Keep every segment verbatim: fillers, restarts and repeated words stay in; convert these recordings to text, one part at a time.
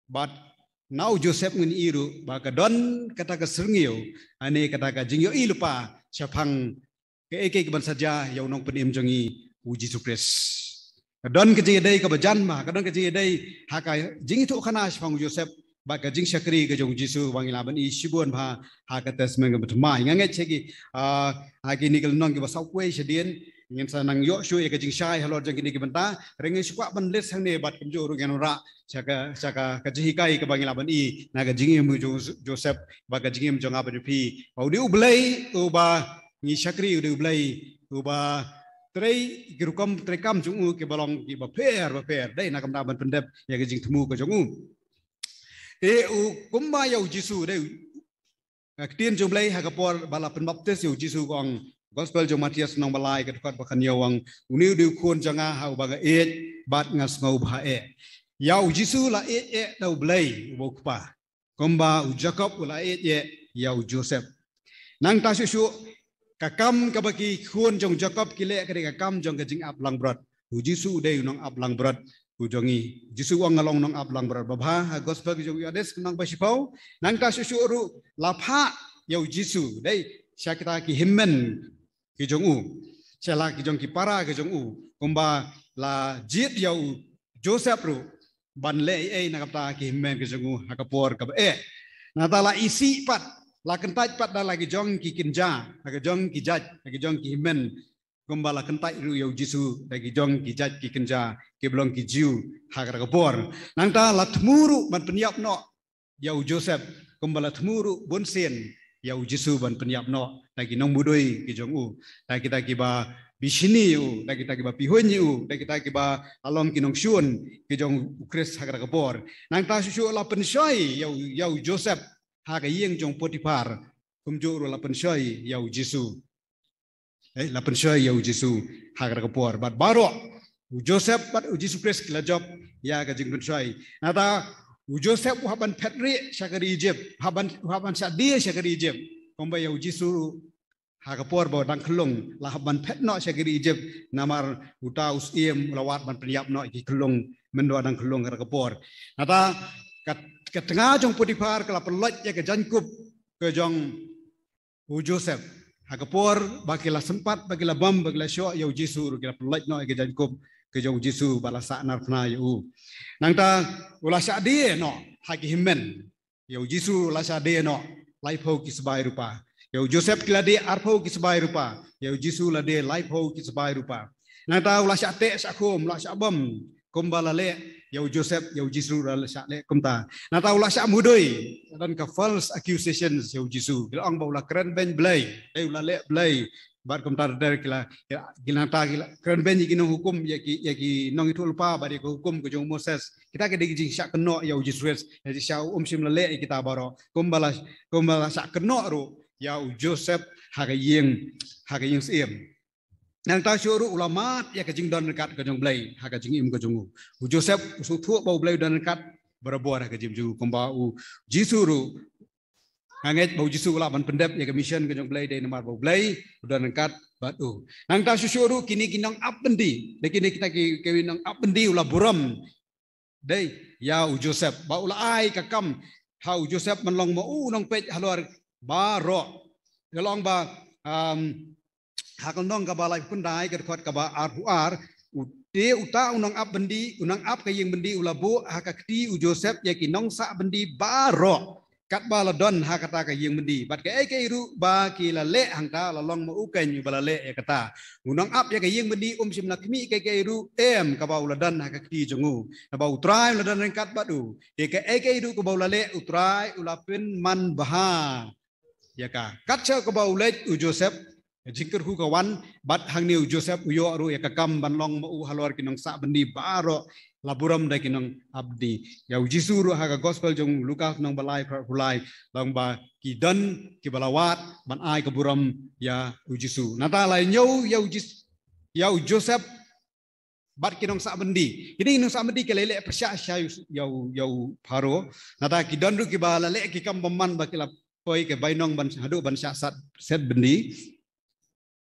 Bad na u Joseph ngin ïohi ruh ba ka don kata ka syrngiew, ane kata ka jingïohi lypa shaphang kaei kaei kaban sa jia ïa u nongpynim jong ngi u Jisu Khrist. Ka don ka jingïadei kaba jan bha, ka don ka jingïadei ha ka jingïathuhkhana shaphang u Joseph bad ka jingshakri ka jong u Jisu ba ngi lah ban ïohi shibun bha ha ka Testament kaba thymmai. Nga ngeit sha ki, ah, ha kine ki lynnong kiba saw kawei shadien ngin sa nang ïoh shuh ïa ka jingshai halor jong kine ki bynta. Hynrei ngin shu kwah ban leit hangne bad kumjuh ruh ngin wanrah sha ka, sha ka, ka jinghikai kaba ngi lah ban ïohi na ka jingim u Jo-, Joseph bad ka jingim jong nga bad jong phi. Ba u dei U Blei uba ngi shakri, u dei U Blei uba trei ki rukom treikam jong u kiba long kiba pher bapher. Dei na ka bynta ban pyndep ïa ka jingthmu ka jong u. Te u kumba ïa u Jisu dei, ka ktien jong U Blei ha ka por ba la pynbaptis ïa u Jisu ka ong, Gospel jong Mathaios lynnong ba lai ka dkhot ba khathynñiew ong, une u dei u khun jong nga ha uba nga ïeit bad nga sngewbha eh. Ïa u Jisu la ïeit eh da U Blei uba u Kpa. Kumba u Jakob u la ïeit eh ïa u Joseph. Nangta shuh shuh ka kam kaba ki khun jong Jakob ki leh ka dei ka kam jong ka jingap langbrot. U Jisu u dei u nongap langbrot u jong ngi. Jisu u ong nga long nongap langbrot. Ba bha ha Gospel jong u Ïoannis lynnong ba shiphew. Nangta shuh shuh ruh la phah ïa u Jisu dei sha kita ki hynmen ki jong u, sha la ki jong ki para ki jong u, kumba la jied ïa u Joseph ruh ban leh ei ei na ka bynta ki hynmen ki jong u ha ka por kaba eh. Nangta la isih pat, la kyntait pat da la ki jong ki kynja, la ki jong ki jait, la ki jong ki hynmen, kumba la kyntait ruh ïa u Jisu da ki jong ki jait ki kynja kiba long ki Jiw ha kata ka por. Nangta la thmu ruh ban pynïap noh ïa u Joseph, kumba la thmu ruh bunsien ïa u Jisu ban pynïap noh da ki nongmudui ki jong u, da kita kiba bishni ïa u, da kita kiba pihuiñ ïa u, da kita kiba la long ki nongshun ki jong u Khrist ha kata ka por. Nangta shuh shuh la pynshoi ïa u, ïa u Joseph ha ka ïing jong Potiphar, kumjuh ruh la pynshoi ïa u Jisu. Eh, la pynshoi ïa u Jisu ha kata ka por. Bad baroh u Joseph bad u Jisu Khrist ki la jop ïa ka jingpynshoi. Nangta u Joseph u hap ban phet rieh sha ka ri Egypt, u hap ban, u hap ban shah die sha ka ri Egypt. Kumba ïa u Jisu ha ka por ba dang khyllung la hap ban phet noh sha ka ri Egypt, namar uta u syiem u la wad ban pynïap noh ïa ki khyllung mynba dang khyllung ha kata ka por. Nangta ka, ka tnga jong Potiphar ka la pynlait ïa ka jaiñkup ka jong u Joseph. Ha ka por ba ki la sympat, ba ki la bam, ba ki la shoh ïa u Jisu ruh ki la pynlait noh ïa ka jaiñkup ka jong u Jisu bad la sahnarphna ïa u. Nangta u la shah die noh ha ki hynmen. Ïa u Jisu u la shah die noh laiphew ki sbai rupa. Ïa u Joseph ki la die arphew ki sbai rupa. Ïa u Jisu la die laiphew ki sbai rupa. Nangta u la shah teh shah khum, u la shah bam, kumba la leh ïa u Joseph, ïa u Jisu ruh la shah leh kumta. Nangta u la shah mudui, don ka false accusations ïa u Jisu. Ki la ong ba u la kren beiñ Blei, eh, u la leh Blei. Bad kumta ter ter ki la, ki la, ki la, nangta ki la kren beiñ ïa ki nonghukum, ïa ki, ïa ki nongïathuhlypa bad ïa ka hukum ka jong u Moses. Kita ki dei ki jingshah kynnoh ïa u Jisu Khrist, ïa ki jingshah um shym la leh ïa kita baroh. Kumba la, kumba la shah kynnoh ruh ïa u Joseph ha ka ïing, ha ka ïing syiem. Nangta shuh ruh u la mad ïa ka jingdon ryngkat ka jong U Blei ha ka jingim ka jong u. U Joseph u sngewthuh ba U Blei u don ryngkat barabor ha ka jingim jong u, kumba u Jisu ruh. Nga ngeit ba u Jisu u lah ban pyndep ïa ka mission ka jong U Blei dei namar ba U Blei u don ryngkat bad u. Nangta shuh shuh ruh kine ki nongap byndi, dei kine kita ki, ki nongap byndi u la burom dei ïa u Joseph ba u la ai ka kam ha u Joseph ban long ma u nongpeit halor baroh. Ka long ba, um, ha ka lynnong kaba laiphew khyndai ka dkhot kaba arphew ar, u te uta u nongap byndi, u nongap ka ïing byndi u la buh ha ka kti u Joseph ïa ki nongsah byndi baroh katba la don ha kata ka ïing byndi. Bad kaei kaei ruh ba ki la leh hangta la long ma u keiñ uba la leh ïa kata. U nongap ïa ka ïing byndi um shym la khmih kaei kaei ruh em kaba u la don ha ka kti jong u. Naba U Trai u la don ryngkat bad u. Te kaei kaei ruh kaba u la leh U Trai u la pynman bha ïa ka. Kat sha kaba u leit u Joseph, ka jingkyrkhu ka wan, bad hangne u Joseph u ïoh ruh ïa ka kam ban long ma u halor ki nongsah byndi baroh, la burom da ki nongap byndi. Ïa u Jisu ruh ha ka Gospel jong u Lukas lynnong ba lai, arphew lai, long ba ki don kiba la wad ban ai ka burom ïa u Jisu. Nangta la ñiew ïa u Jis-, ïa u Joseph bad ki nongsah byndi. Kine ki nongsah byndi ki la leh pyrshah sha ïa u, ïa u Pharaoh. Nangta ki don ruh kiba la leh ki kam bymman ba ki la poi ka bainong ban haduh ban shah sat set byndi.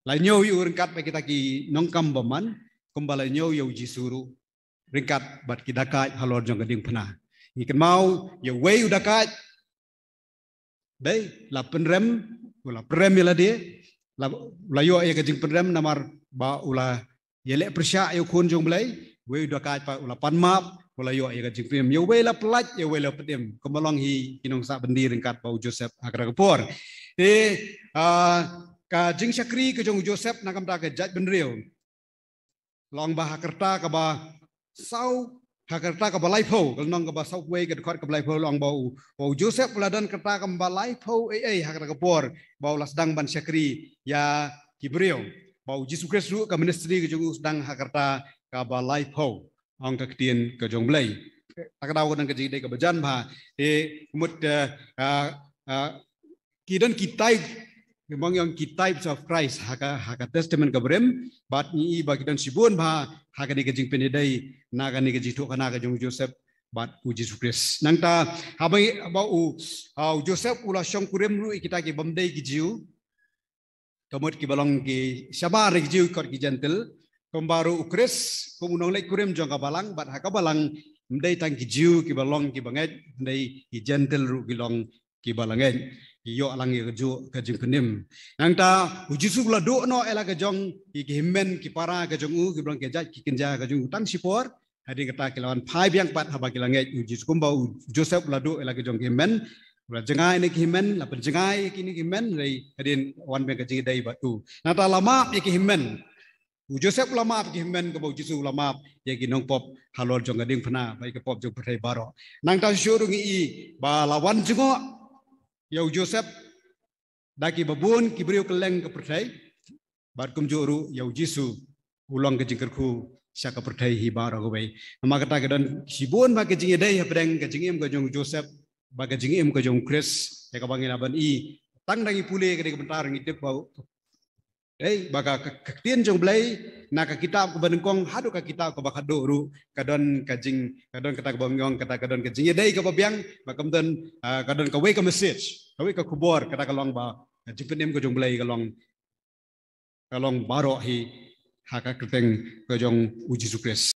La ñiew ïa u ryngkat bad kita ki nongkam bymman, kumba la ñiew ïa u Jisu ruh ryngkat bad ki dakaid halor jong ka diengphna. Ngi kynmaw ïa uwei u dakaid, dei, la pynrem, u la pynrem ïa lade, la, u la ïoh ïa ka jingpynrem namar ba u la ïaleh pyrshah ïa u khun jong u Blei. Uwei u dakaid pat u la pan map, u la ïoh ïa ka jingpynim. Ïa uwei la pyllait, ïa uwei la pynim. Kumba long hi ki nongsah byndi ryngkat bad u Joseph ha kata ka por. Te, ah, ka jingshakri ka jong u Joseph na ka bynta ka jaitbynriew, long ba ha ka rta kaba saw, ha ka rta kaba laiphew, ka lynnong kaba sawphew wei, ka dkhot kaba laiphew, long ba u, ba u Joseph u la don ka rta kaba laiphew ei ei ha kata ka por, ba u la sdang ban shakri ïa ki briew. Ba u Jisu Khrist ruh ka ministry ka jong u sdang ha ka rta kaba laiphew, ong ka ktien ka jong u Blei. Ta ka daw ka don ka jingïadei kaba jan bha. Te mut, eh, ah, ah, ki don ki type, ki mong ïa ki types of Christ ha ka, ha ka Testament kaba rim, bad ngi i ba ki don shibun bha ha kane ka jingpynïadei, na kane ka jingïathuhkhana ka jong u Joseph bad u Jisu Khrist. Nangta haba, haba u, ah, u Joseph u la shongkurim ruh ïa kita ki bym dei ki Jiw, ka mut kiba long ki shabar ki Jiw kot ki Jentil, kumba ruh u Khrist kum u nongleit kurim jong ka balang, bad ha ka balang ym dei tang ki Jiw kiba long kiba ngeit, ym dei, ki Jentil ruh ki long kiba la ngeit, ki ïoh lang ïa kajuh ka jingpynim. Nangta u Jisu u la duh noh ïa la ka jong ki, ki hynmen ki para ka jong u, kiba long ki jait ki kynja ka jong u tang shipor. Hadien kata ki la wan phai biang pat haba ki la ngeit ïa u Jisu. Kumba u Joseph u la duh ïa la ka jong ki hynmen, u la jngai ïa ki hynmen, la pynjngai ïa kine ki hynmen, hynrei hadien wan biang ka jingïadei bad u. Nangta la map ïa ki hynmen. U Joseph u la map ïa ki hynmen kumba u Jisu u la map ïa ki nongpop halor jong ka diengphna bad ïa ka pop jong pyrthei baroh. Nangta shuh ruh ngi i ba la wan jngoh ïa u Joseph da kiba bun ki briew kylleng ka pyrthei, bad kumjuh ruh ïa u Jisu u long ka jingkyrkhu sha ka pyrthei hi baroh kawei. Namar kata ka don shibun bha ka jingïadei hapdeng ka jingim ka jong u Joseph bad ka jingim ka jong u Khrist, ïa kaba ngi lah ban i. Tang da ngi pule ka dei ka bynta ruh ngi tip ba, dei, ba ka, ka, ka ktien jong u Blei, na ka kitab kaba nyngkong haduh ka kitab kaba khatduh ruh ka don ka jing, ka don kata kaba ngi ong, kata ka don ka jingïadei kaba biang, ba kam don, ah, ka don kawei ka message, kawei ka khubor, kata ka long ba ka jingpynim ka jong u Blei ka long, ka long baroh hi ha ka kyrteng ka jong u Jisu Khrist.